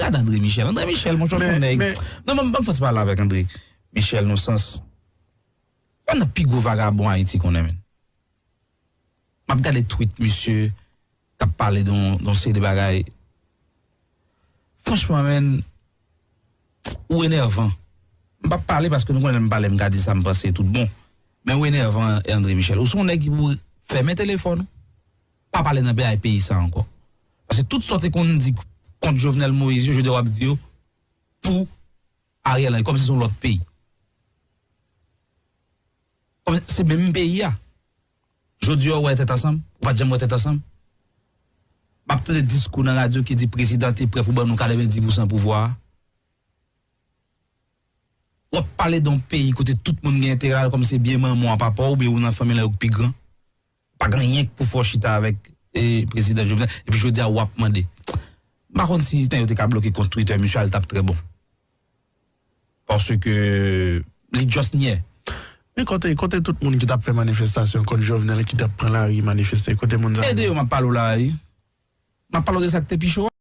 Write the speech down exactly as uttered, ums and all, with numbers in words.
Gad André Michel. André Michel, monchè, se yon nèg. Non, ban m fè ti pale avèk André Michel nan sans. Youn nan pi gwo vagabon Ayiti konnen, menn. M ap gade tweet misye k ap pale de yon, de yon seri de bagay. Franchman, menn, ou enèvan. M p ap pale paske nou konnen lè m pale, m ka di sa m panse tout bon. Men ou enèvan, André Michel. Ou se yon nèg ki pou fèmen telefòn ou. Pa pale nan bagay peyi sa ankò. Paske tout sa w te konn di kont Jovenel Moïse yo, jodi a w ap di yo pou Ariel Henry, kòmsi se yon lòt peyi. Kòm se menm peyi a. Jodi a, ou wè Tèt Ansanm, ou pa t janm wè Tèt Ansanm. M ap tande diskou nan radyo ki di prezidan te prè pou ban nou katrevenndis pousan pouvwa a. W ap pale de yon peyi kote tout moun gen enterè al kòm se byen manman w a papa w oubyen ou nan fanmi lan yo k pi gran. Pa gen anyen k pou fè w chita avèk e, prezidan Jovenel. Epi jodi a w ap mande. M pa konn si nèg yo te ka bloke kont Twitter misye a, l t ap trè bon. Paske li just nyè. Men kote, kote tout moun ki t ap fè manifestasyon kont Jovenel ki t ap pran lari manifeste, kote moun sa yo? E de yo m ap pale w la a wi. M ap pale w de sa k te pi cho a.